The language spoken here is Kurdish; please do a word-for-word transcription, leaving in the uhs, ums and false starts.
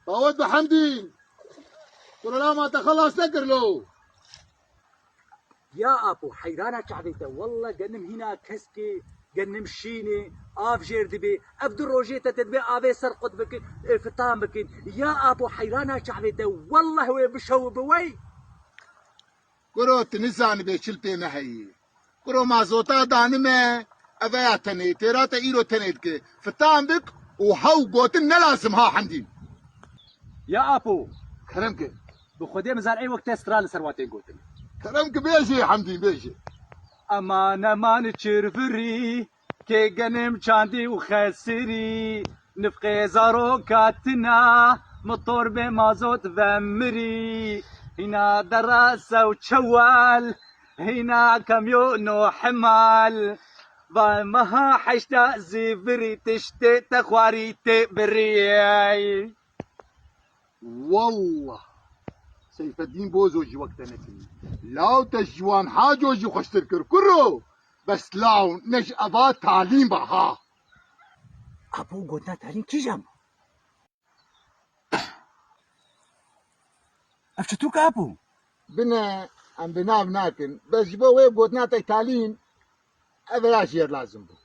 Dawet bi Hemdîn. Kurulama te xelas nekir lo. Ya apo, heyrana çavê te. Walla genim hîna keskê, genim şînê, av jêr dibê. Ev du rojê te, te dibê avê ser qut bikin, e, fitan bikin. Ya apo, heyrana çavê te. Walla wê bişew bi wey. Kuro, tu nizanibê çil pê me heyî. Kuro, mazota danime, eve ya tenê, têra te îro tenê dike. Fitan bik û hew gotin ne lazim ha Hemdîn. Ya apo. Kerem ke. Bi Xwedê min zar ey wek te stran li ser wan tên gotin. Kerem ke bêjê Hemdîn, bêjê. Eman eman çirvirî, kê genim çandî û xesirî, nifqê zaroka tina, motor bê mazot vemirî, hîna dera sew çewal, hîna kamyon û hemal, va meha heşta zîvirî tiştê te xwarî tê birî. Wallah, Seyfeddîn Bozo jî wek te nekirî. Law te ji wan Haco jî xweştir kir. Kuro, bes law ne ji eva talîn ba ha. Apo, gotina talîn kîjan bû? Ev çi Tirk e apo? Bine, em bi nav nakin. Bes ji bo wê gotina te talîn, ev ra jêr lazim bû.